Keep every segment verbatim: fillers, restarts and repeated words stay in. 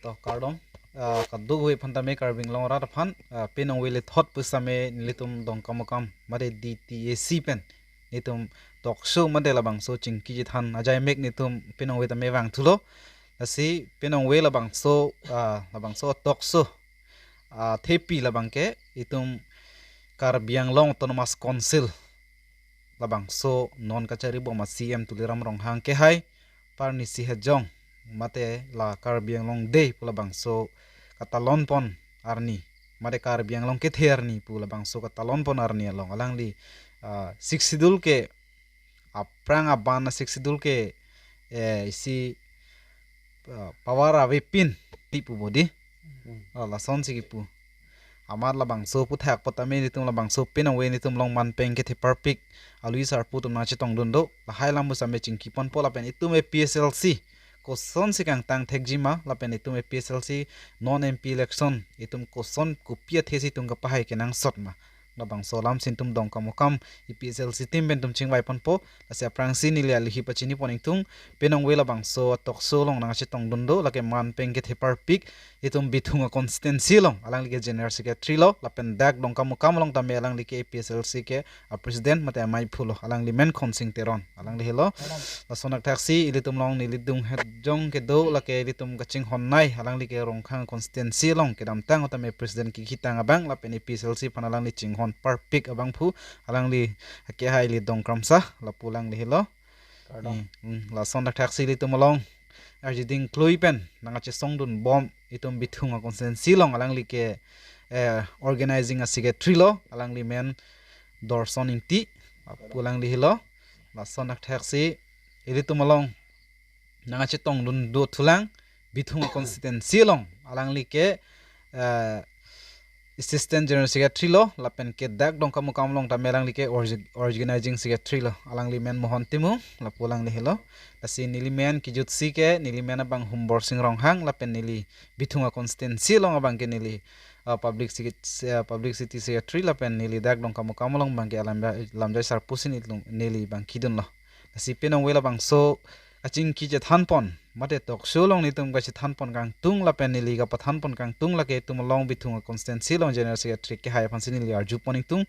To kardom, ah, kadokave aphan tame Karbi Anglong arat aphan, ah, penang vele thot pusitame nelitum Dongkamukam mate D T A C pen nelitum talk show mate labangso chingki chethan ajaimek nelitum penang vele tame vangthulo. Lasi penang vele labangso, ah, labangso talk show, ah, thepi labang ke itum Karbi Anglong Autonomous Council labangso non kachari bom a C M Tuliram Ronghang kehai parnisi hejong mate la Karbi Anglong Day pu labangso katalon pon arni mate Karbi Anglong kethe arni pu labangso katalon pon arni along alangli, ah, Sixth Schedule ke aphrang aban a Sixth Schedule ke, eh, isi, ah, power avepin ti pu bodi. Hmm. Ah, lasonsi kipu. Amat labangso aphuthak apot tame nelitum labangso penang vele nelitum along manpeng kethe parpik alui sarpo atum nangchetongdun do. Lahai alam pusitame chingki ponpo lapen itum A P H L C kosonsi kangtang thekji ma lapen itum A P H L C non M P election itum koson kopi athesi itum kapahai kenangsot ma. Labangso alamsi nelitum Dongkamukam A P H L C team pen itum chingvai ponpo. Lasi aphrangsi neli alihi pachini pon ingtung, penang vele labangso talk show along nangchetongdun do lake manpeng kethe parpik itum Bithung a constituency along alangli ke general secretary lo lapen dak Dongkamukam along tame alangli ke A P H L C ke a president mate amei phu lo, alangli men Khonsing Teron, alangli helo. Lason akthaksi ilitum along neli dunghejong kedo lake ilitum kachinghonnei alangli ke Rongkhang constituency along kedamtang tame president kikitang abang lapen A P H L C aphan alangli chinghon parpik abangphu, alangli kehai ili Dongkramsa, lapu alangli helo. Kardom. Hmm, hmm, lason akthaksi ilitum along arjiding klui pen nangkachesongdun bom itum Bithung a constituency along alangli ke, eh, organizing a secretary lo, alangli men Dorson Ingti, lapu alangli helo. Lason akthaksi ilitum along nangkachetongdun dothulang Bithung a constituency along alangli ke, eh, assistant general secretary lo lapen ke dak Dongkamukam along tame alangli ke org-, organizing secretary lo, alangli men Mohon Timung, lapu alangli helo. Lasi neli men kijutsi ke neli men abang Humborsing Ronghang lapen neli Bithung a constituency along abang ke neli, ah, public secret-, ah, publicity secretary lapen neli dak Dongkamukam along abang ke alam, lamjai sarpo si nelitum, neli abang kidunlo. Lasi penang vele labangso kachingki chethan pon mate talk show along nelitum kachethan pon kangtung lapen neli kapathan pon kangtung lake itum along Bithung a constituency along general secretary kehai aphansi neli arju pon ingtung.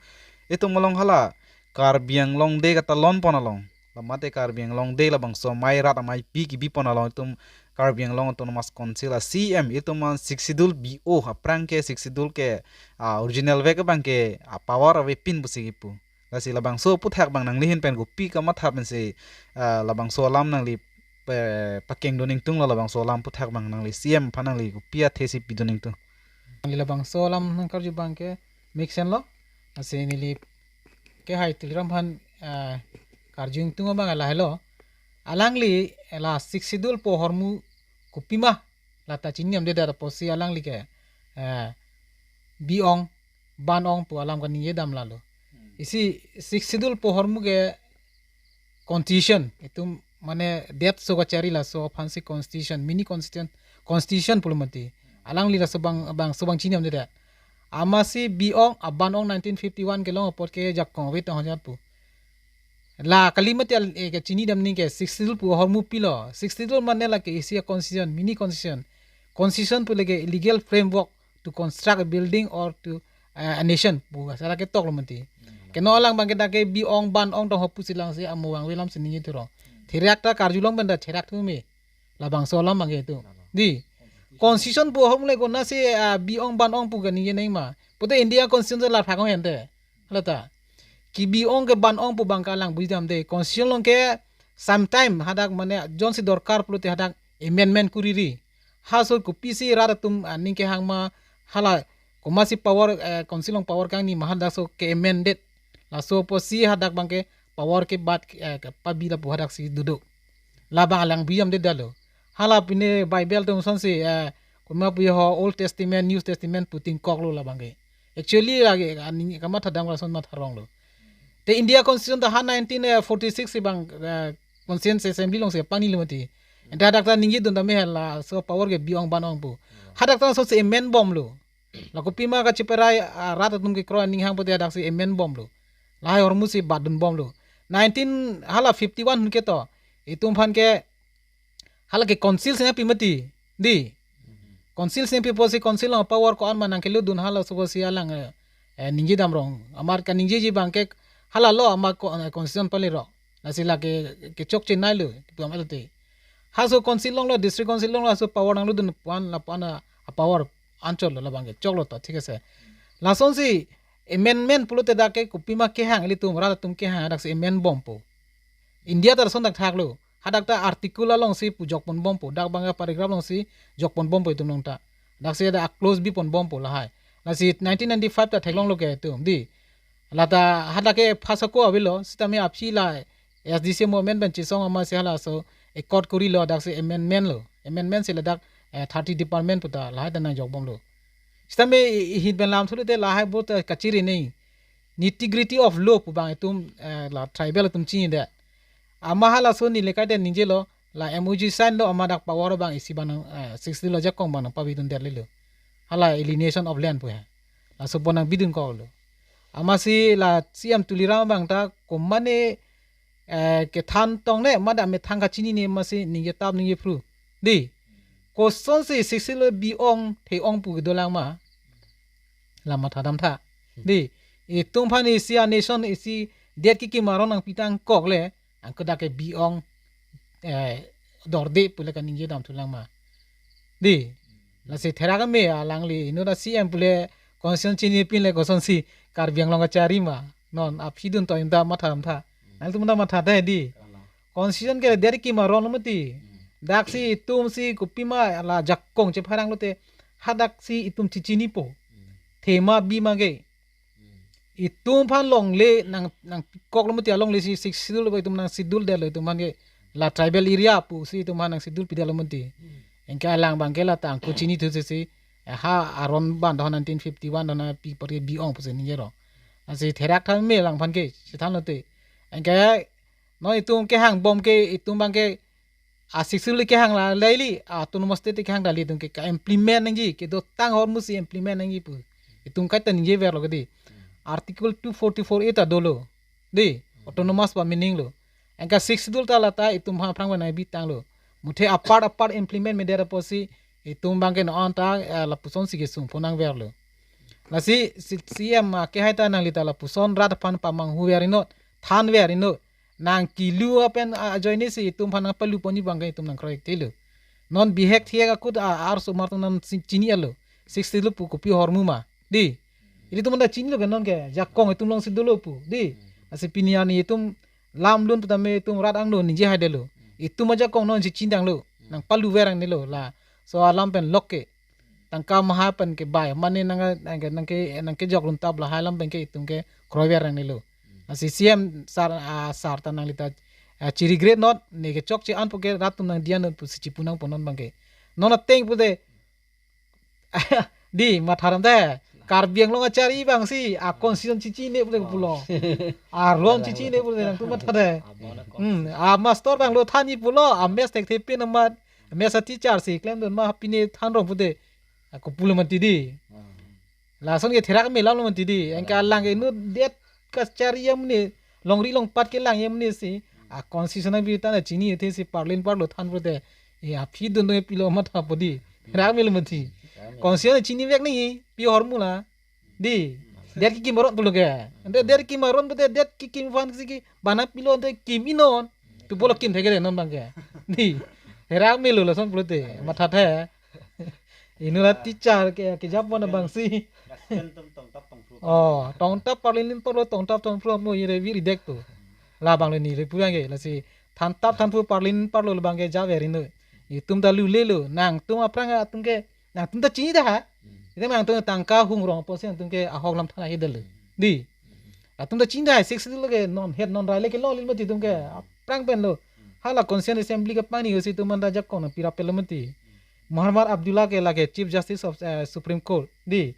Itum along hala Karbi Anglong Day katalon pon along, la mate Karbi Anglong Day labangso amei rat ameipi kibi pon along itum Karbi Anglong Autonomous Council a C M itum an Sixth Schedule B O aphrang ke Sixth Schedule ke, ah, original vek abang ke, ah, power avepin pusi kipu. Lasi labangso aphuthak abang nangli ahin pen kopi kamatha pensi, ah, labangso alam nangli pe-, pakengdun ingtung lo, labangso alam aphuthak abang nangli C M aphan nangli kopi athesi pidun ingtung. Nangli labangso alam nangkarju abang ke mesen lo. Lasi neli kehai Tuliram aphan, ah, karju ingtung abang lahelo. Alangli la Sixth Schedule pu ahormu kopima lata chinidamde dak apotsi alangli ke, eh, bi-ong ban-ong pu alam kaningje dam lalo. Hmm. Isi Sixth Schedule pu ahormu ke constitution, itum mane detso kachari laso aphansi constitution, mini constitution, constitution pulo mati. Alangli laso abang, bangso abang chinidamde dak. Amatsi bi-ong aban-ong nineteen fifty-one kelong apot ke jakong ave tang hajat pu. La kali mati al, eh, kachinidam nangji ke Sixth Schedule pu ahormu pilo. Sixth Schedule mane lake isi a constitution, mini constitution. Constitution pu lake legal framework to construct a building or to, eh, a nation pu, sa lake toklo mati. Hmm. Keno alang abang ke dak ke bi-ong ban-ong tong ho pusi lang si amo vangve alamsi ningje thuro. Therak ta karjulong pen ta therak thu me. Labangso alam abang ke itum. Di. Constitution pu ahormu le konatsi, ah, bi-ong ban-ong pu kaningje nangji ma. Pute India Constitution la phak ong ente. Lata. Kebi-ong keban-ong pu abang ke alang bujidamde. Constitution along ke sometime hadak mane jongsi dorkar pulote hadak amendment kuriri. Halaso kopisi rat atum aning kehang ma hala komatsi power, eh, council along power kangni ma halaso ke amended. Laso apotsi hadak abang ke power kebat, eh, kepabi lapu hadaksi dodok. Labang alang bujidamde detlo. Hala pine Bible atum asonsi, eh, komat pu ho Old Testament, New Testament pu tingkoklo labang ke. Actually lake aning kamatha dam lason matha ronglo. Te India Constitution ta ha nineteen forty-six si abang, eh, Constituent Assembly alongsi pangnilo mati. Ante hadak ta ningjedun tame halaso power ke bi-ong ban-ong pu. Hadak ta asonsi amend bomlo. La kopima kachiparai, ah, rat atum kekroi aning hang pute hadaksi amend bomlo. Lahai ahormusi batdun bomlo. Nineteen hala fifty-one ahut ke to. Itum aphan ke hala ke council si nangpi mati. Di. Council singpi pusi council along power ko-an ma nangkelutdun, halaso pusi alang, eh, eh, ningje damrong. Amat kaningjeji abangke halalo amat ko, eh, constitution palirok. Lasi lake kechokche nai lo, pu amat te. Halaso council along lo, district council along lo, halaso power nanglutdun pu-an, lapu-an a, a power anchot lo, labangke choklo to, thik ase. Lasonsi amendment pulote dak ke kopima kehang, ilitum rat atum kehang, daksi amend bompo. India ta lason dak thaklo. Hadak ta article alongsi pu jokpon bompo. Dak abangke paragraph alongsi jokpon bompo itum along ta. Daksi dak a-clause bipon bompo lahai. Lasi nineteen ninety-five ta theklonglo ke itum, dei. Lata hadak ke phasako avelo, sitame aphi la S D C movement pen chesong amatsi halaso accord korilo, daksi amendment lo. Amendment si ladak, eh, thirty department puta lahai ta nangjokbomlo. Sitame i, i hin pen lam thulote lahai bo ta kachiri nei. Nitty gritty of law pu abang itum, eh, la tribal atum chinidet. Amat halaso neli kaiden ningjelo, la M O U signlo, amat dak power abang isi abang nang, eh, sixth schedule ajakong abang nangpavidundet lelo. Hala alienation of land pu he. Laso abang nangbidun koklo. Amatsi la C M Tuliram abang ta komane, eh, kethan tong ne, amat dak methang kachinine amatsi ningjetap ningjephru. Dei. Kosonsi sixth schedule bi-ong, the-ong pu kedolang ma. La matha damtha. Dei. Itum aphan isi a-nation isi det kekim aron nangpitang kok le, anke dak ke bi-ong, eh, dorde pule kaningje damthulang ma. Dei. Lasi therak me alangli inut a-C M pule constitution chinipin le kosonsi Karbi Anglong kachari ma. Non aphi dun to inta matha damtha. Nangtum ta matha tha dei. Constitution ke det kekim aron lo mati. Daksi itumsi kopima la jakong chepharang lote, hadaksi itum chichinipo. Thema bi ma ke. Itum aphan longle nang, nangpikok lo mati, alongle si sixth schedule lo, itum nang schedule detlo itum aphan ke, la tribal area pusi itum aphan nang schedule pidet lo mati. Anke alang abangke la tangku chinithusi, eh, ha aron abang do nineteen fifty-one do na pi pari bi-ong pusi ningjelo. Lasi therak tha me alangphan ke, chethanlote. Anke non itum kehang bom ke, itum abangke a-sixth schedule kehang la daily, a-autonomous state kehang daily, itum ke ka-implement nangji, kedotang ahormusi implement nangji pu. Itum kaita ningjeverlo ke dei. Article two forty-four A ta dolo. Dei, autonomous ba meaning lo. Anke sixth schedule ta lata itum aphan aphrang ba nangbi tanglo. Muthe apart apart implement medet apotsi itum abangke non ta, eh, lapusonsi kesung pon nangverlo. Lasi C-, C M, ah, kehai ta nangli ta lapuson rat aphan pamanghuver inut, thanver inut. Nang kilu apen, ah, ajoinesi itum aphan nangpalu ponji abangke itum nangkroi thelo. Non bihek thihek akut, ah, arso mar atum nang si-, chini alo. Sixth schedule pu kopi ahormu ma. Dei. Ilitum anta chinilo ke non ke jakong itum alongsi dolo pu. Dei. Lasi pini arni itum lam lun putame itum rat angno ningje haidetlo. Itum ajakong non si chini tanglo. Nangpaluver nangnelo la. So alam pen lok ke. Tangka maha pen ke bai. Mane nang, nang ke, nang ke, nang kejok runtap lahai alam pen ke itum ke kroiver nangnelo. Lasi C M sar, ah, sar ta nangli ta, ah, chiri-regret not, ne kechokche an pu ke rat atum nangdiya not pusi chipu nangpo non abangke. Non ateng pute, dei, matha damtha. Karbi Anglong kachari abangsi, a-constitution chichine pute pulo. Aron chichine pute nangtum matha tha. Hmm, a-master abang lo thanji pulo, a-mess thekthe pin amat, mess a-teacher si klemdun ma pine thanrong pute. Ako pulo mati dei. Lason ke therak me lamlo mati dei. Anke alang ke inut det kachari amonit, longri longpat kelang amonit si, a-constitution abita ta chinithe si parlin parlo than pute. E aphi dun dun pilo mathapo dei. Therak melo mati. Constitution chinivek nangji, pi ahormu la. Dei. Det kekim aron pulo ke. Ante det kekim aron pute, det kekim aphansi ke bana pilo ante kim inon. Tu pulo kim thekere non abangke. Dei. Therak melo lason pulote. Matha tha. Inut la teacher ke, kejapon abangsi. Laspen tum tongtap tongphru. Oh, tongtap parlin parlo tongtap tongphru mo ire viri dek tu. Labang le neli pu abangke, lasi thantap thanthu parlin parlo labangke javer inut. Itum ta lulelo, nangtum aphrang atum ke, nangtum ta chini tha ha. Itum nangtum tangka hungrong apotsi nangtum ke ahok lam thana hidel. Dei. Atum ta chini tha ha, sixth schedule ke non het non rai le kelonglin mati itum ke. Aphrang pen lo. Hala Constituent Assembly kepangni si itum anta jakong nangpirap pelo mati. Muhammad Abdullah ke lake Chief Justice of, eh, Supreme Court. Dei.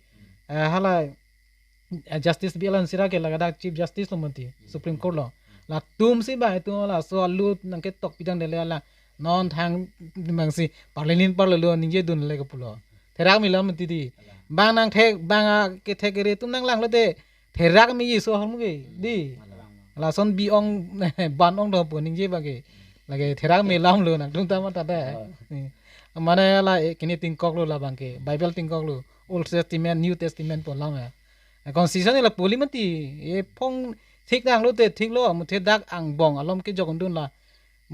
Eh, hala, eh, Justice B L Nansira ke lake dak Chief Justice lo mati. Supreme Court lo. Latumsi ba itum laso alu nangketok pidang detlo la. Non thang abangsi parlin parlo lo ningjedun le ke pulo. Therak melo mati dei. Bang nangthek, bang akethek kere atum nanglanglote. Therak meji aso ahormu ke, dei. Lason bi-ong, ban ong dopo ningje abangke. Lake therak me lamlo nangtum ta matha tha. mane la, eh, kini tingkoklo labang ke, Bible tingkoklo, Old Testament, New Testament pu alam ya. Eh, constitution la puli mati, eh, phong thik nanglote thiklo, amathe dak angbong alom kejokdun la.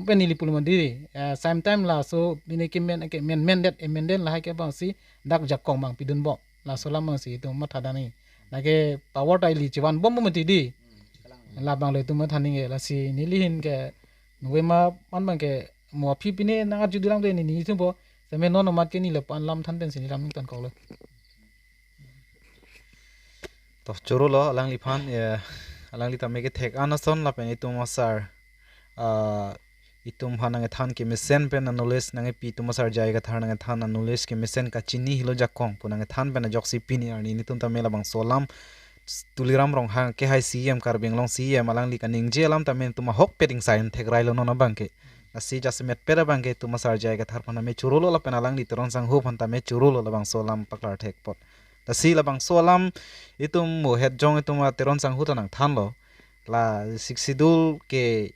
Pen neli pulo mati, eh, same time laso bini ke men, ke men, amended, amended lahai ke abangsi dak jakong abang pidunbom. Laso alam abangsi itum mathadamji. Lake power ta ili chevanbom mati di. Labang le itum matha nangji, lasi neli ahin ke nove ma man abang ke mo aphi pine nang arju dulang de neli ithumpo. Seme non amat ke neli lapu-an alam than pensi neli lam ningtonkoklo. To chorolo alangliphan, eh, alangli tame kethek-an ason lapen itum asar, ah, itum aphan nangkethan kemesen pen a-knowledge nangkepi, itum asar J I Kathar nangkethan a-knowledge kemesen kachini helo jakong pu nangkethan pen ajoksi pini arni nelitum tame labangso alam Tuliram Ronghang kehai C E M, Karbi Anglong C E M, alangli kaningje alam tame itum ahokpet ingsai thek railo non abang ke. Lasi jasemet pet abang ke itum asar J I Kathar aphan tame chorolo lapen alangli Teron Sangho aphan tame chorolo labangso alam paklar thek apot. Lasi labangso alam itum mo het jong itum a Teron Sangho ta nangthanlo. La Sixth Schedule ke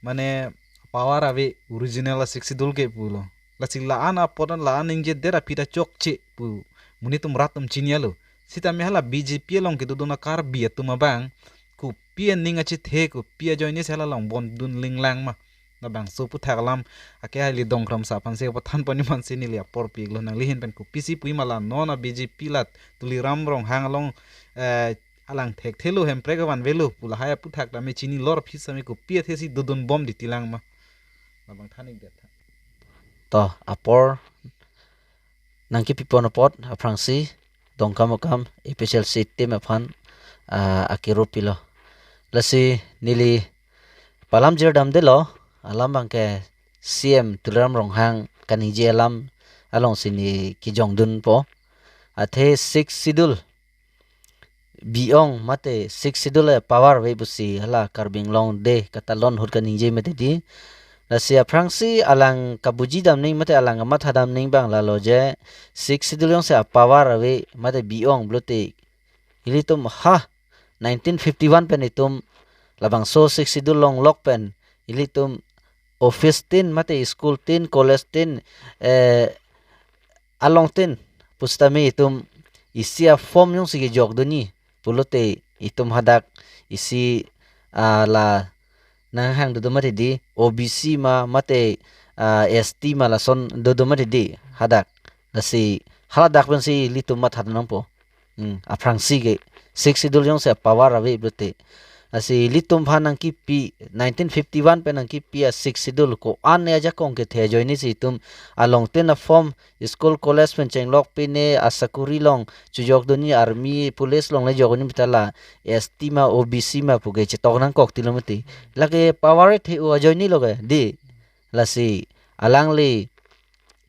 mane power ave, original a Sixth Schedule ke pulo. Lasi la-an apot la-an ningjedet aphi ta chokche pu monit atum rat atum chinilo. Sitame hala B J P along kedodun a Karbi atum abang kopi aning achethe, kopi ajoine si hala along bondun linglang ma. Labangso aphuthak alam ake hali Dongkram sa aphansi apathan pon-i mansi neli apor piklo, nangli ahin pen kopisi pu-i ma la non a B J P la Tuliram Ronghang along, eh, alang thekthelo, Hemprek avan avelo pu lahai aphuthak tame chinilo, aphi sitame kopi athesi dodunbom di tilang ma. Labang than-ikdet tha. To apor nangkepipon apot aphrangsi Dongkamukam A P H L C team aphan, ah, akero pilo. Lasi neli palam jirdamdelo, alam abang ke C E M Tuliram Ronghang kaningje alam alongsi neli kejongdunpo. Athe Sixth Schedule bi-ong mate Sixth Schedule a power ave pusi hala Karbi Anglong de katalon ahut kaningje mati di. Lasi aphrangsi alang kabuji damning mate alang kamathadamning abang lalo je, Sixth Schedule jongsi a power ave mate bi-ong pulote ilitum ha nineteen fifty-one pen itum labangso Sixth Schedule longlok pen ilitum office tin mate school tin, college tin, eh, along tin pusitame itum isi a form jongsi kejokdunji pulote itum hadak isi, ah, la nanghang dodo mati di, O B C ma mate, ah, S T ma lason dodo mati di hadak. Lasi haladak pensi ilitum matha nangpo. Hmm, aphrangsi ke Sixth Schedule jongsi a power ave pulote. Lasi ilitum aphan nangkepi nineteen fifty-one pen nangkepi a Sixth Schedule ko-an ne ajakong kethe ajoine si itum along tin a form school college pen chenglok pine asakuri along chojokdunji, army police along le jokdunji pu ta la S T ma O B C ma pu ke chetok nangkok tilo mati. Lake power the-o ajoinelo ke di. Lasi alangli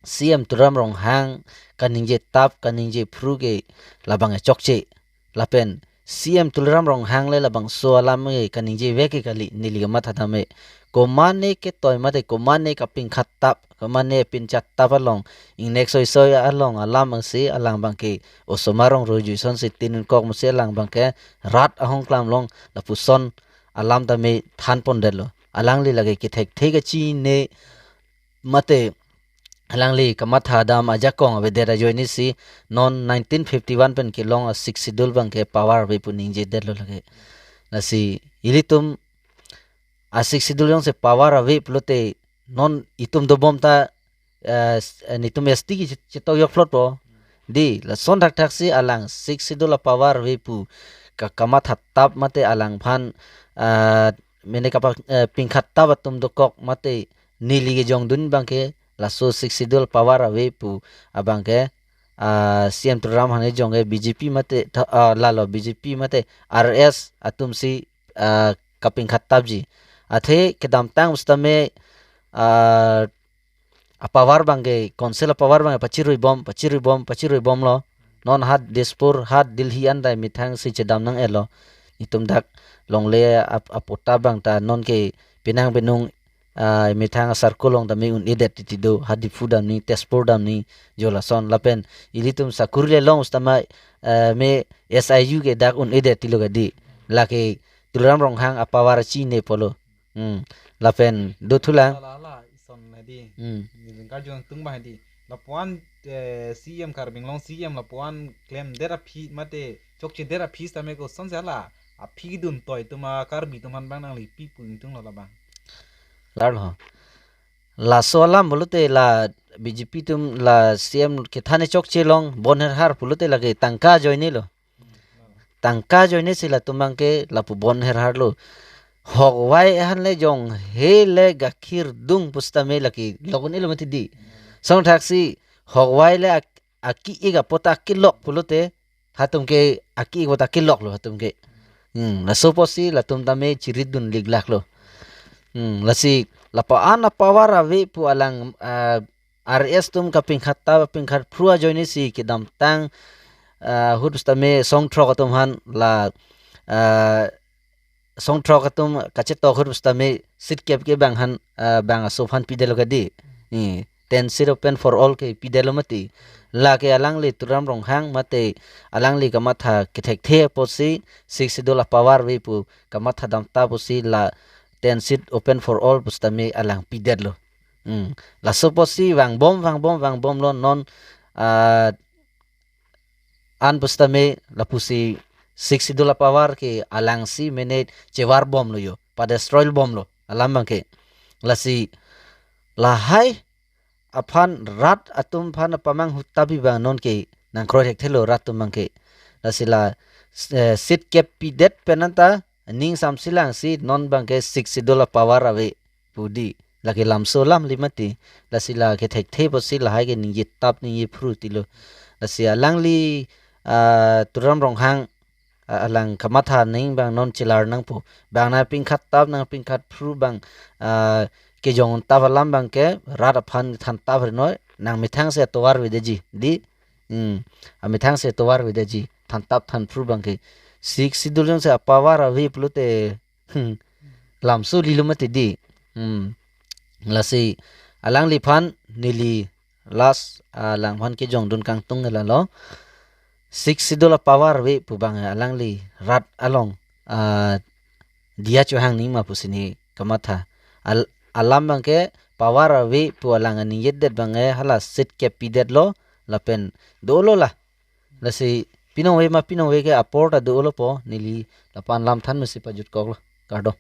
C E M Tuliram Ronghang kaningje tap kaningje phru ke labang chokche. Lapen C E M Tuliram Ronghang le labangso alam ke kaningje vek ke kali, neli kamathadam e. Komane ketoi mate komane kapingkhat tap, komane pinchat tap along, ingnek soisoi along alam abangsi alang abang ke osomar rong roju ison si tin-un kok musi alang abang ke rat ahongklam along lapuson alam tame thanpondetlo. Alangli lake kethekthe kachini mate alangli kamathadam ajakong avedet ajoine si non nineteen fifty-one pen kelong a Sixth Schedule abang ke power ave pu ningjedetlo lake. Lasi ilitum a Sixth Schedule jongsi power ave pulote non itum dobom ta, eh, s-, eh, nelitum S T ke chet-, chetok jok phlotpo. Di, lason thakthak si alang Sixth Schedule a power ave pu ka-, kamathadam mate alangphan, eh, mene kapa-, eh, pingkhat tap atum dokok mate neli kejongdun abang ke laso Sixth Schedule power ave pu abang ke, ah, C E M Tuliram Ronghang jong ke B J P mate tha-, ah, lalo B J P mate R S atum si, ah, kapingkhat tapji. Athe kedamtang pusitame, ah, a power abang ke council a power abang ke pachiruibom, pachiruibom, pachiruibomlo. Non ha Dispur, ha Delhi an dai methang si chedam nang-elo. Itum dak longle ap-, apota abang ta non ke penang penung, ah, methang asarkul along tame un-edet titi do, ha Diphu damji, Tezpur damji, jo lason. Lapen ilitum sakuri le long sitame, ah, me S I U ke dak un-edet tilo kadi. Lake Tuliram Ronghang a power chinine pulo. Hmm. Lapen dothulang. Hala, hala, ison hedi. Hmm. Neli karju nangtung abang hedi. Lapuan, eh, C M Karbi Anglong C M lapuan klemdet aphi mate chokchedet aphi sitame kosonsi la aphi dun toi atum a Karbi atum aphan bang nangli pi pu ingtunglo labang. Larlo. Laso alam pulote la B J P atum la C M kethan chokche along bon herhar pulote lake tangka ajoinelo. Tangka ajoine si latum abangke lapu bon herharlo. Hok vai ahan le jong he le gakhir dung pusitame lake lok un-elo mati di. Song thaksi hok vai le ak-, aki-ik apot ta kelok pulote hatum ke aki-ik apot ta keloklo hatum ke. Hmm, laso apotsi latum tame chirit dun liklaklo. Hmm, lasi lapu-an a-power ave pu alang, ah, R S atum kapingkhat ta pingkhat phru ajoine si kedamtang, ah, ahut pusitame song throk atum aphan la, ah, song throk atum kachetok ahut pusitame seat kep ke bang aphan, ah, bang aso aphan pidetlo kadi. Eh, ten seat open for all ke pidetlo mati. Lake alangli Tuliram Ronghang mate alangli kamatha kethekthe apotsi Sixth Schedule a-power ave pu kamatha damtap pusi la ten seat open for all pusitame alang pidetlo. Hmm. Laso apotsi vangbom, vangbom, vangbomlo non, ah, an pusitame lapusi Sixth Schedule a-power ke alangsi mene chevarbomlo yo, padestroy bomlo alam abangke. Lasi lahai aphan rat atum aphan apamanghu ta bi bang nonke nangkroi thekthelo rat atum abangke. Lasi la, eh, seat kep pidet pen anta ning samsi langsi non abangke Sixth Schedule a-power ave pu di. Lake lamso alam li mati. Lasi la kethekthe apotsi lahai ke ningjetap ningjephru tilo. Lasi alangli, ah, Tuliram Ronghang, ah, alang kamatha ning bang non chelar nangpo. Bang nangpingkhat tap nangpingkhat phru bang, ah, kejong tap alam abangke rat aphan thantap rinoi nangmethang si atovar avedetji. Di, hmm, amethang si atovar avedetji. Thantap thanphru abangke. Sixth Schedule jongsi a-power ave pulote, hmm, lamso lilo mati di. Hmm. Lasi alangliphan neli last, ah, alangphan kejongdun kangtung lalo. Sixth Schedule a-power ave pu bang alangli rat along, ah, diya chohang nima pusi neli kamatha. Al-, alam abangke power ave pu alang aningjedet abangke hala seat kep pidetlo lapen dolo la. Lasi pinong ave ma pinong ave ke apor ta dolo po neli lapu-an lam than mesi pajutkoklo. Kardom.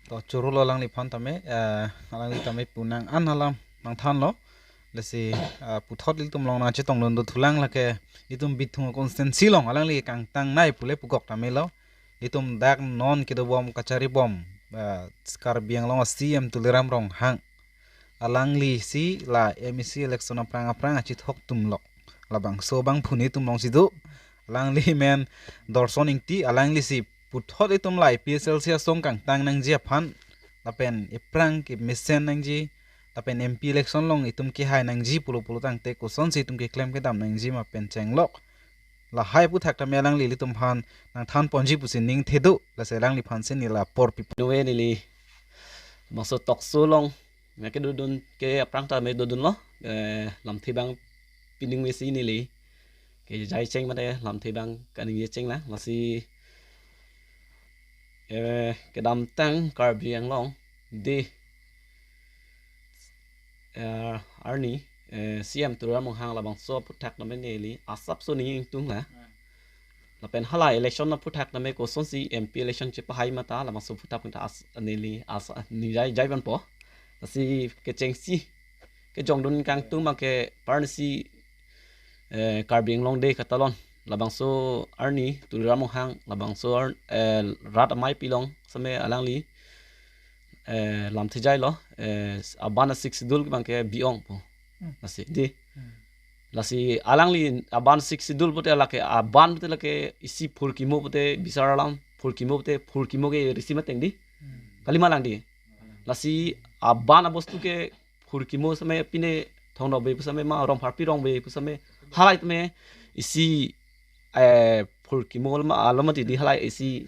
To chorolo alangliphan tame, eh, alangli tame punang an alam nangthanlo. Lasi, eh, puthot ilitum along nangchetongdun dothulang lake itum Bithung constituency along alangli kangtangnei pule pukok tamelo. Itum dak non kedobom kacharibom, eh, Karbi Anglong a-C M Tuliram Ronghang. Alanglisi la M A C election aphrang aphrang achethok atumlo. Labangso abangphu netum alongsi do. Alangli men Dorson Ingti, alanglisi puthot itum la A P H L C asong kangtang nangji aphan lapen ephrang kemesen nangji lapen M P election along itum kehai nangji pulo pulo tangte kosonsi itum keklem kedam nangji ma pen chenglok. Lahai aphuthak tame alangli ilitum aphan nangthan ponji pusi ning thedo, lasi alangliphan si neli la apor pi. Nove neli bangso talk show along me kedodun ke aphrang tame dodunlo, eh, lamthe abang pining mesi neli kejai cheng mate lamthe abang kaningje cheng lang, lasi, eh, kedamtang Karbi Anglong de, eh, arni, eh, C M Tuliram Ronghang labangso aphuthak tame neli asapso ning ingtung la. Lapen hala election aphuthak tame kosonsi M P election chepahai ma ta labangso aphuthak ta as neli as ningjai jai vanpo. Lasi kechengsi kejongdun kangtung abangke parnisi, eh, Karbi Anglong de katalon. Labangso arni Tuliram Ronghang labangso ar-, eh, rat amei pilong same alangli, eh, lamthe jailo, eh, aban a-Sixth Schedule abangke bi-ongpo. Hmm. Lasi di. Hmm. Lasi alangli aban Sixth Schedule pote lake aban pote lake isi phurkimo pote bisar alam phurkimo pote phurkimo ke risi mateng di. Hmm. Kalima lang di. Lasi aban abostu ke phurkimo same pine thongno be pusame ma rong pharpi rong be pusame halai tame isi, eh, phurkimo ma alama di di halai isi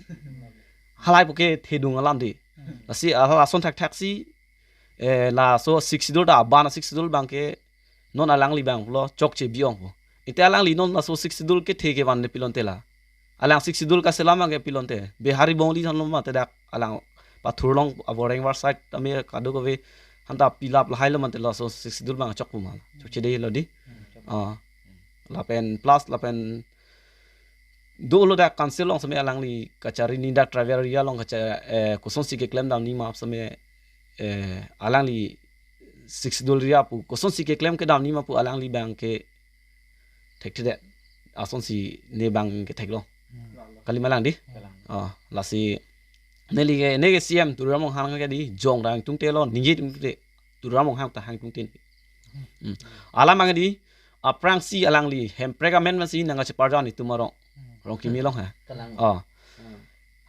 halai poke thedung alam di. Lasi hala ason thakthak si, eh, laso Sixth Schedule ta aban Sixth Schedule abangke non alangli abanglo chokche bi-ongpo. Ite alangli non laso Sixth Schedule kethe kevan le pilonte la. Alang Sixth Schedule kaselam abangke pilonte. Bihari Bongali thanlo mate dak alang pathurlong aboreng war side tame kadokave Anta pilap lahai lo mate laso Sixth Schedule abang chok pu ma. Chokche dei lo di. Ah. Lapen plus lapen dolo dak council along seme alangli kachari ni dak tribal area along kacha, eh, kosonsi keklem damji ma seme, eh, alangli Sixth Schedule area pu kosonsi keklem kedamji ma pu alangli abang ke thekthedet. Asonsi ne abang ke theklo. Kali ma lang di. Ah, lasi neli ke, ne ke C M Tuliram Ronghang ke di jong rang tungte lo, ningje tungte, Tuliram Ronghang ta hang tungte. Hmm. Alam abang di, aphrangsi alangli hemprek amen masi nangkacheparjan netum arong. Rongkimi along ha. Kalang. Oh. Hmm.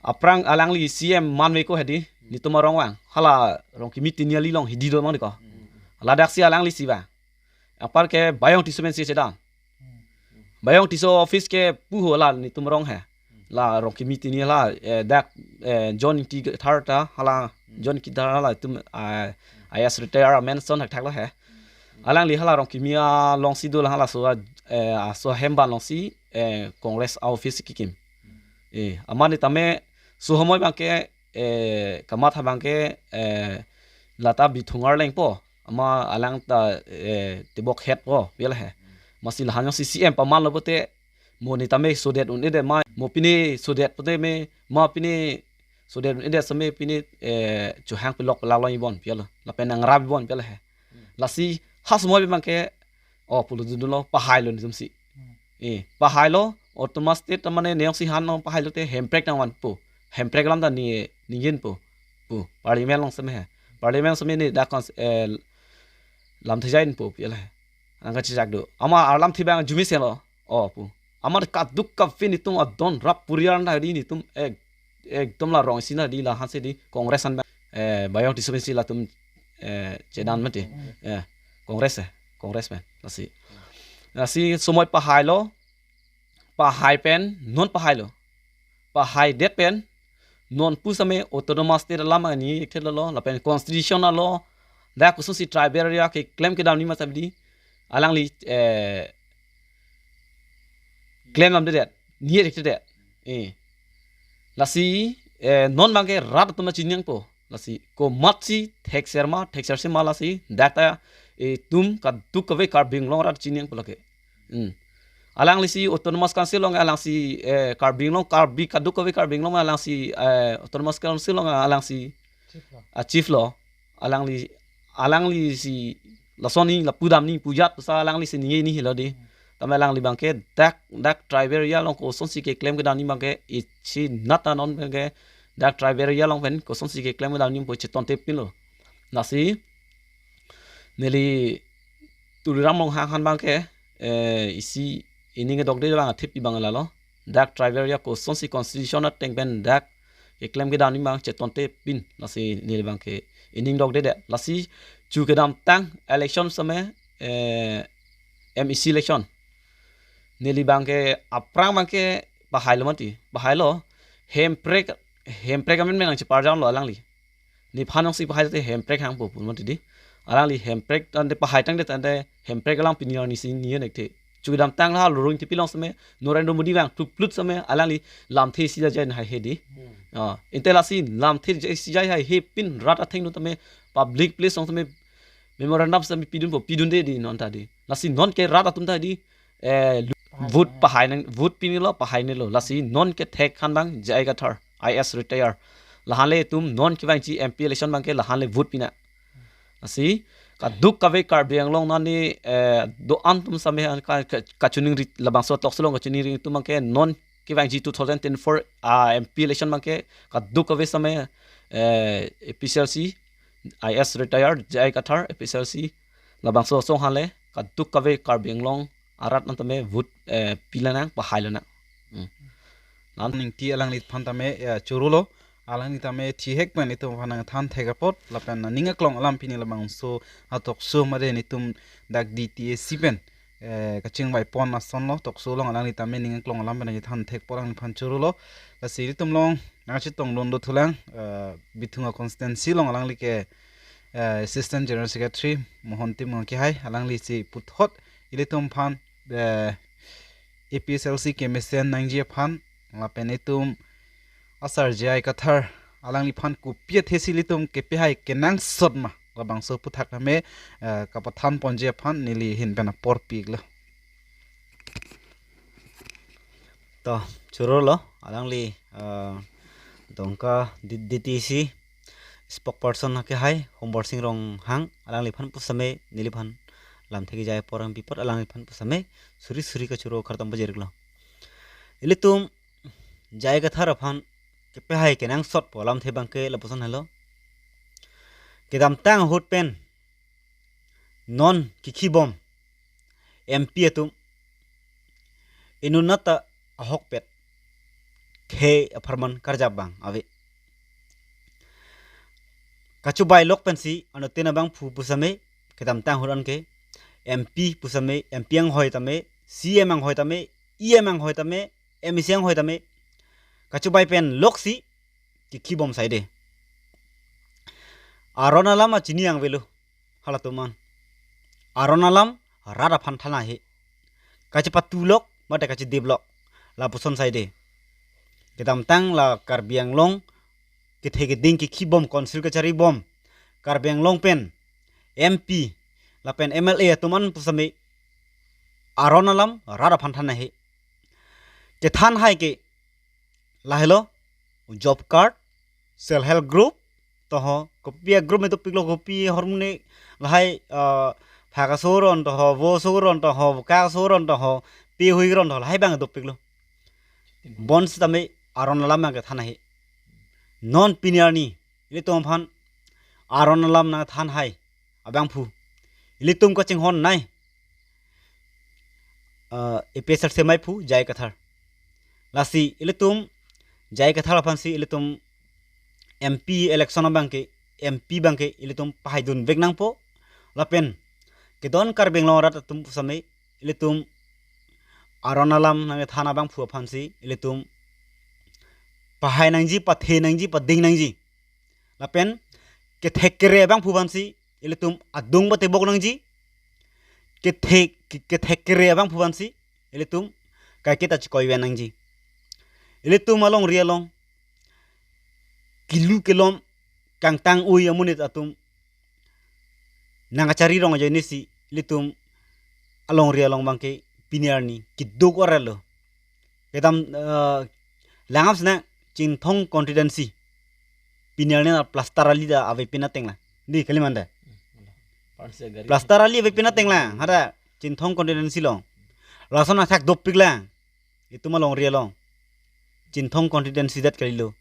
Aphrang alangli C M manve ko hedi, netum arong vang. Hala Rongkimi Tiniali along hidi do mang di ko. Hmm. Ladaksi alanglisi ba. Apar ke Bayong Tisso pensi chedam. Bayong Tisso office ke puho la netum arong he. La Rongkimi Tiniali la, eh, dak, eh, John Ingti Kathar ta hala, John Ingti Kathar hala tum, ah, I A S retire amen ason thakthak lo he. Alangli hala Rongkimi alongsi do la halaso, eh, aso hemban alongsi, eh, Congress a-office kekim. Eh, amat sitame so homoi abang ke, eh, kamatha abang ke, eh, lata Bithung Arleng po. Amat alang ta, eh, tebok het po, pi la he. Masi lahan jongsi C M paman lo pote, mo ne tame sodet un-edet ma, mo pine sodet pote me, ma pine sodet un-edet seme pine, eh, chohang pelok pelak lo ibon, pi la. Lapen nangrap ibon, pi la he. Lasi ha somoi abang ke, oh, pulo dun lo, pahai lo netumsi. Eh, pahai lo, autonomous state mane ne jongsi han lo pahai lote hemprek nangvanpo. Hemprek alam ta ne, ningjepo. Pu, parliament along seme he. Parliament seme ne dak cons-, eh, lamthe jainpo, pi la he. Nangkachechak do. Amat alamthe abang arjumesen lo. Oh, pu. Amat kadokave netum adon rap puriar na di netum ek, ekdom la rong isi na di lahansi di Congress an abang, eh, Bayong Tisso pensi latum, eh, chedam mati. Eh, Congress eh, Congress pen. Lasi. Lasi somoi pahai lo. Pahai pen, non pahai lo. Pahaidet pen, non pusitame autonomous state alam ani thekthe lo, lapen constitution alo, dak kosonsi tribal area keklem kedamji ma seta di, alangli, eh, klem damdedet, ni thekthe det. Eh. Lasi, eh, non abang ke rat atum chiningpo. Lasi komatsi thekser ma, thekserse ma lasi, dak ta, eh, itum kadokave Karbi Anglong arat chiningpo lake. Hmm. Alanglisi Autonomous Council along alangsi, eh, Karbi Anglong, Karbi kadokave Karbi Anglong alangsi, eh, Autonomous Council along alangsi, chief lo. Ah, chief lo. Alangli, alanglisi lason ni, lapu damji, pujat pusi alanglisi ningje ni helo di. Hmm. Tame alangli abang ke dak, dak tribal area along kosonsi keklem kedamji abang ke isi nata non abang ke dak tribal area along pen kosonsi keklem kedamji pu chetonte pin lo. Lasi neli Tuliram Ronghang han abang ke, eh, isi ining dokde abang athip abang lalo. Dak tribal area kosonsi constitution ateng pen dak keklem kedamji abang chetonte pin. Lasi neli abang ke ining dokdedet. Lasi chu kedamtang election seme, eh, M E C election. Neli abang ke aphrang abang ke pahai lo mati. Pahai lo. Hemprek, hemprek amen pen nangcheparjan lo alangli. Nephan jongsi pahai te hemprek hangpo pu mati di. Alangli hemprek tangte pahai tangte tangte hemprek alam pini arnisi ni nek the. Chu kedamtang la Lorong Tepi along seme, Narendra Modi abang tuplut seme, alangli lamthe isi jai jai haihe di. Hmm. Ah, inte lasi lamthe isi jai haihe pin rat athengno tame public place along seme memorandum seme pidunpo, pidunde di non ta di. Lasi non ke rat atum ta di, eh, lu-, pahai vote nang. Pahai nang, vote pini lo, pahai ne lo. Lasi non ke thek han abang J I Kathar, I A S retire. Lahan le itum non kevangji M P election abang ke lahan le vote pinang. Lasi kadokave Karbi Anglong nani, eh, do-an atum seme an ka, ka, kachiningri labangso talk along kachiningri atum abang ke non kevangji two thousand twenty-four, ah, M P election abang ke kadokave seme, eh, A P H L C, I A S retire, J I Kathar, A P H L C, labangso asong han le kadokave Karbi Anglong arat nangtame vote, eh, pilang nang, pahai lang nang. Hmm. Nangning ti alangliphan tame, eh, choro lo, alangli tame thihek pen itum aphan nangthan thek apot, lapen ning aklong alam pini labangso a-talk show mate netum dak D T A C pen, eh, kachingvai pon ason lo, talk show along alangli tame ning aklong alam pen nangthan thek apot alangliphan choro lo. Lasi ilitum along nangchetong dun dothulang, eh, Bithung a-constituency along alangli ke, eh, Assistant General Secretary Mohon Timung kehai, alanglisi puthot ilitum aphan, eh, A P H L C kemesen nangji aphan, lapen itum asar J I Kathar alangliphan kopi athesi ilitum kepahai kenangsot ma. labangso aphuthak tame, eh, kapathan ponji aphan neli ahin pen apor pi-iklo. To, choro lo, alangli, eh, Dongka D-, D T C spokesperson akehai Hombor Sing Ronghang, alangliphan pusitame, neliphan lamthe kejai apor nangpi apot, alangliphan pusitame suri suri kachoro kardom pajir-iklo. Ilitum J I Kathar aphan kepahai kenangsot pu alamthe abangke lapuson helo. Kedamtang ahut pen non kekhibom M P atum inut nat ta ahokpet khei apharman karjap abang ave. Kachobai lok pensi anuttin abangphu pusitame, kedamtang ahut anke M P pusitame, M P anghoi tame, C M anghoi tame, E M anghoi tame, M A C anghoi tame, kachobai pen loksi kekhibom saide. Aron alam achini angvelo halatum an. Aron alam rat aphan than ahe. Kachepatu lok mate kachedip lok, lapuson saide. Kedamtang la Karbi Anglong kethe keding kekhibom, council kacharibom, Karbi Anglong pen M P lapen M L A atum an pusitame aron alam rat aphan than ahe. Kethan hai ke lahelo, job card, self help group, toho, kopi a group me dopiklo, kopi ahormu ne lahai, ah, phak aso aron toho, vo aso aron toho, kak aso aron toho, pi hui aron toho, lahai abang dopiklo. Bonsitame aron alam abang kethan ahe. Non pini arni ilitum aphan aron alam nangthan hai abangphu ilitum kachinghon nei, ah, A P H L C amaiphu J I Kathar. Lasi ilitum J I Kathar aphansi ilitum M P election abangke, M P abangke ilitum pahaidun vek nangpo. Lapen kedon Karbi Anglong arat atum pusitame ilitum aron alam nangthan abangphu aphansi ilitum pahai nangji, pathe nangji, pading nangji. Lapen kethek kere abangphu aphansi ilitum adung patebok nangji. Kethek, ke-, kethek kere abangphu aphansi ilitum kaiketa chikoi ven nangji. Ilitum alongri along kilu kelom kangtang ui amonit atum nangkachari rong ajoinesi ilitum alongri along abangke pini arni keduk orelo. Kedam, eh, langam sena Chinthong constituency pini arni na plaster ali ta avepin ateng lang. Di, kali mante. Plaster ali avepin ateng lang. Hada Chinthong constituency along. Lason athak dopik lang. Itum alongri along. Chinthong constituency det kalilo.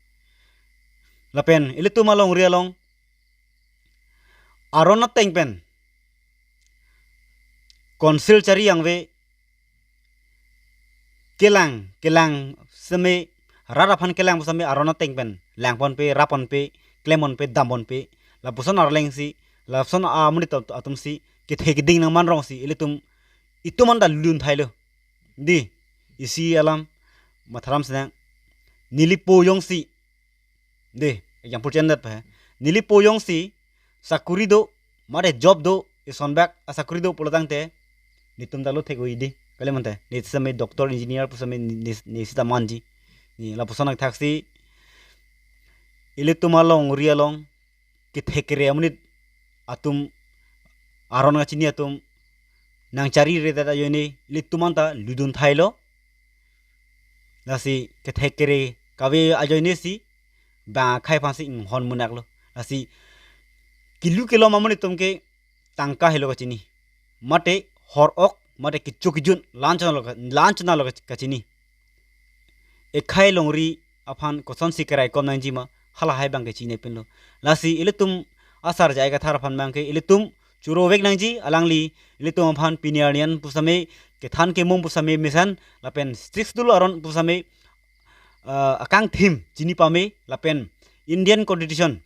Lapen ilitum alongri along aron ateng pen council chari angve kelang, kelang seme, rat aphan kelang seme aron ateng pen langponpe, rapponpe, klemponpe, damponpe, lapuson arlengsi, lapuson amonit atum, atumsi kethe keding nangman rongsi ilitum, itum anta lun thailo. Di, isi alam matharam senang, neli po jongsi, di, example chendet pa hai. Neli po jongsi sakuri do, mare job do, ison bak asakuri do pulotangte, netum ta lo thek-oi di. Kali mante, ne seme doctor, engineer pu seme ne, ne, ne sita manji. Ne lapuson akthaksi ilitum alongri along kethe kere amonit atum, aron kachini atum nangchari redet ajoine ilitum anta ludun thailo. Lasi kethe kere kave ajoinesi bang akhei aphansi inghon munak lo. Lasi kilu kelom amonit atum ke tangka helo kachini. Mate hor ok, mate kecho kejun, lanchon lo ka-, lanchon lo ka-, kachini. Ekhei longri aphan kosonsi keraikom nangji ma, halahai abangke chinipinlo. Lasi ilitum asar J I Kathar aphan abangke ilitum choro vek nangji, alangli ilitum aphan pini arni an pu seme kethan kemum pu seme mesen, lapen Sixth Schedule aron pu seme, ah, akangthim chini pame, lapen Indian Constitution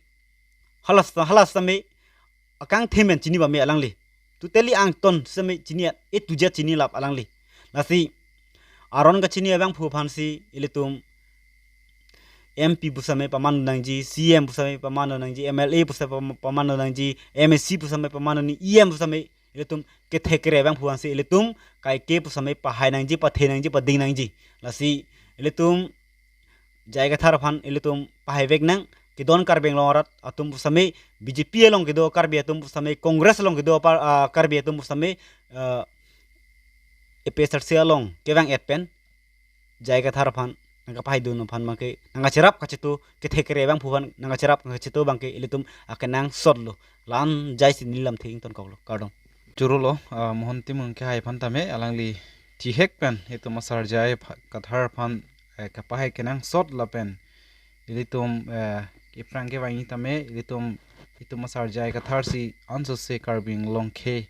halas, halas seme akangthim pen chini pame alangli. Totally angton seme chini, A to Z chini lap alangli. Lasi aron kachini abangphu aphansi ilitum M P pu seme paman nangji, C M pu seme paman nangji, M L A pu seme pam-, paman nangji, M A C pu seme paman nangji, E M pu seme, ilitum kethe kere abangphu aphansi ilitum kaike pu seme pahai nangji, pathe nangji, pading nangji. Lasi ilitum J I Kathar aphan ilitum pahai vek nang, kedon Karbi Anglong arat atum pusitame, B J P along kedo Karbi atum pusitame, Congress along kedo apar, ah, Karbi atum pusitame, ah, A P H L C along kevang-et pen J I Kathar aphan nangkapahai dun aphan abangke nangkacherap kachetu, kethek kere abangphu aphan nangkacherap nangkachetu abangke ilitum akenangsot lo. La-an jaisi neli lamthe ingtonkoklo, kardom. Choro lo, ah, Mohon Timung kehai aphan tame, alangli thihek pen itum asar J I pha-, Kathar aphan, eh, kapahai kenangsot lapen ilitum, eh, kephrang kevangji tame, ilitum, itum asar J I Kathar si ansose Karbi Anglong akhei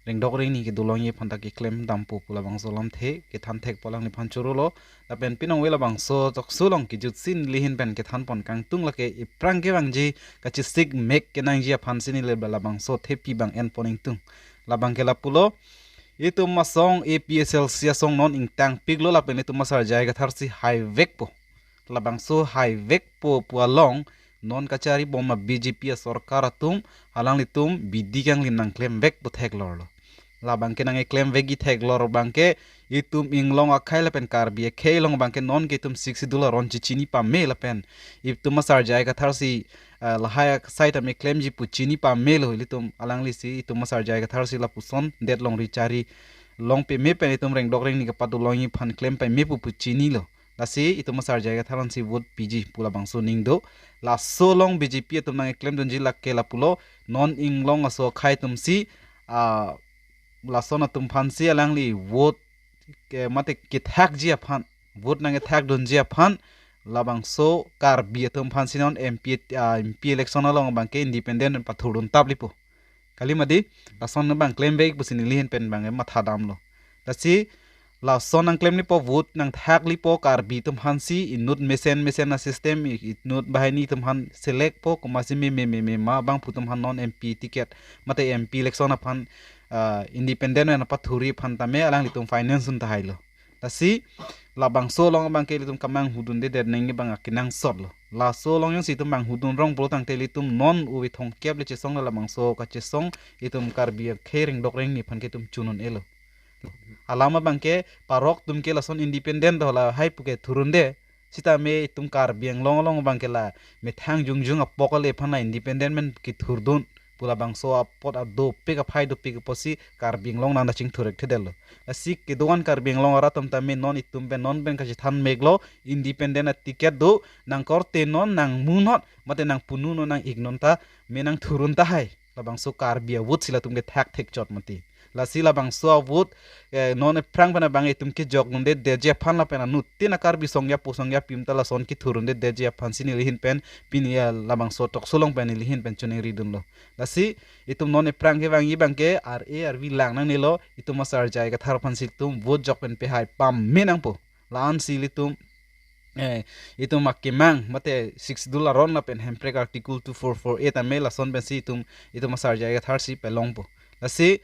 rengdok rengni kedolongji aphan ta keklem dampo pu labangso lamthe kethan thekpo alangliphan choro lo. Lapen pinong ave labangso tokso along kejutsi neli ahin pen kethan pon kangtung, lake ephrang kevangji kachesik mek kenangji aphan si neli labangso thepi abang en pon ingtung. Labangke lapulo, itum asong A P H L C asong non ingtangpiklo lapen itum asar J I Kathar si haivekpo. Labangso haivekpo pu along non kachari bom a B J P asorkar atum, alanglitum bidi kangli nangklemvekpo theklor lo. Labangke nangklemvekji theklor abangke itum inglong akhei lapen Karbi akhei along abangke nonke itum Sixth Schedule aron chechini pame lapen itum asar J I Kathar si, ah, lahai asai tame klemji pu chini pamelo ilitum, alangli si itum asar J I Kathar si lapuson det longri chari long pame pen itum rengdok rengni kapadolongji aphan klem pame pu pu chinilo. Lasi itum asar J I Kathar aphan si vote piji pu labangso aning do. Laso along B J P atum nangklemdunji lake lapulo, non inglong aso akhei atum si, ah, lason atum aphan si alangli vote ke mate kethakji aphan, vote nangkethakdunji aphan labangso Karbi atum aphan si non M P, ah, M P election along abangke independent pathurdun taplipo. Kali mati, lason abang klemvek pusi neli ahin pen abang matha damlo. Lasi lason nangklemlipo, vote nangthaklipo Karbi atum aphan si, inut mesen mesen a system, i-, inut banghini atum aphan select po, komatsi meme meme ma abangphu atum aphan non M P ticket mate M P election aphan, ah, independent pen pathurji aphan tame alanglitum finance un tahailo. Lasi labangso along abangke ilitum kamanghudunde det nangji abang akenangsot lo. Laso along jongsi itum manghudun rong pulo tangte ilitum non ove thomkep le chesong la labangso kachesong itum Karbi akhei rengdok rengni aphan ke itum chun un-elo. Alam abangke parok atum ke lason independent do lahai puke thurunde. Sitame itum Karbi Anglong along abangke la methang jongjung apok ale aphan la independent pen kethurdun pu labangso apot adopik aphai dopik apotsi Karbi Anglong nangda chingthurek thedetlo. Lasi kedo-an Karbi Anglong arat atum tame non itum pen non pen kachethan meklo, independent a ticket do, nangkorte non, nangmu non, mate nangpunu non, nang-ik non tame nangthurun tahai. Labangso Karbi a-vote si latum kethak thekchot mati. Lasi labangso a-vote, eh, non ephrang pen abang itum kejokdunde detji aphan lapen anuttin a-Karbi asong apo asong apim ta lason kethurdunde detji aphan si neli ahin pen pini, eh, labangso tokso along pen neli ahin pen choningridunlo. Lasi itum non ephrang kevangji abangke R A R V lang nangnelo, itum asar J I Kathar aphan si itum vote jok pen pehai pame nangpo. La-an si ilitum, eh, itum akemang mate Sixth Schedule aron lapen Hemprek Article two four four A tame lason pensi itum, itum asar J I Kathar si pelongpo. Lasi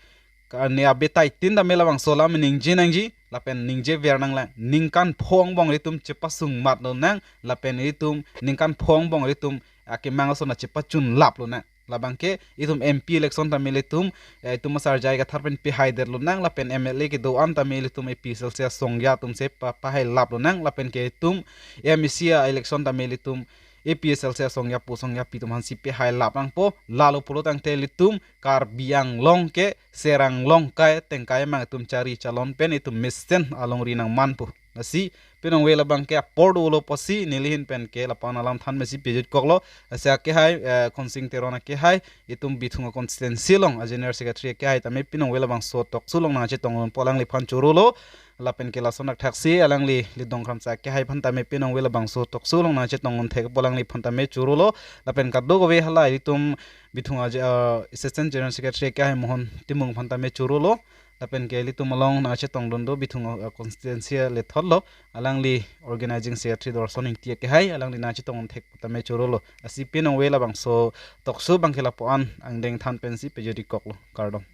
ka-, ne abetai tin tame labangso alam ningje nangji lapen ningjever nanglang. Ningkan pho angbong ilitum chepasung mat lonang lapen ilitum ningkan pho angbong ilitum akemang ason chepachun lap lonang. Labangke itum M P election tame ilitum, eh, itum asar J I Kathar pen pehaidet lonang lapen M L A kedo-an tame ilitum A P H L C asong atum si pa-, pahai lap lonang lapen ke itum M A C a-election tame ilitum A P H L C asong apo asong api atum aphan si pehai lap nangpo. Lalo pulo tangte ilitum Karbi Anglong ke serang long kai tengkai mang itum chari chalon pen itum mesen alongri nangmanpo. Lasi pinong ave labangke apor dolo pusi neli ahin pen ke lapu-an alam than pensi pejutkoklo. Lasi akehai, eh, Khonsing Teron akehai, itum Bithung a-constituency along a-general secretary akehai tame pinong ave labangso tokso along nangchetongdunpo, alangliphan chorolo. Lapen ke lason akthaksi alangli Lidong Kramsa akehai aphan tame pinong ave labangso tokso along nangchetongdun thekpo, alangliphan tame chorolo. Lapen kadokave hala itum Bithung a-, eh, assistant general secretary akehai Mohon Timung aphan tame chorolo. Lapen ke ilitum along nangchetongdun do Bithung a-, constituency alethotlo, alangli organizing secretary Dorson Ingti akehai, alangli nangchetongdun thek tame chorolo. Lasi pinong ave labangso tokso abangke lapu-an angdeng than pensi pejutkoklo. Kardom.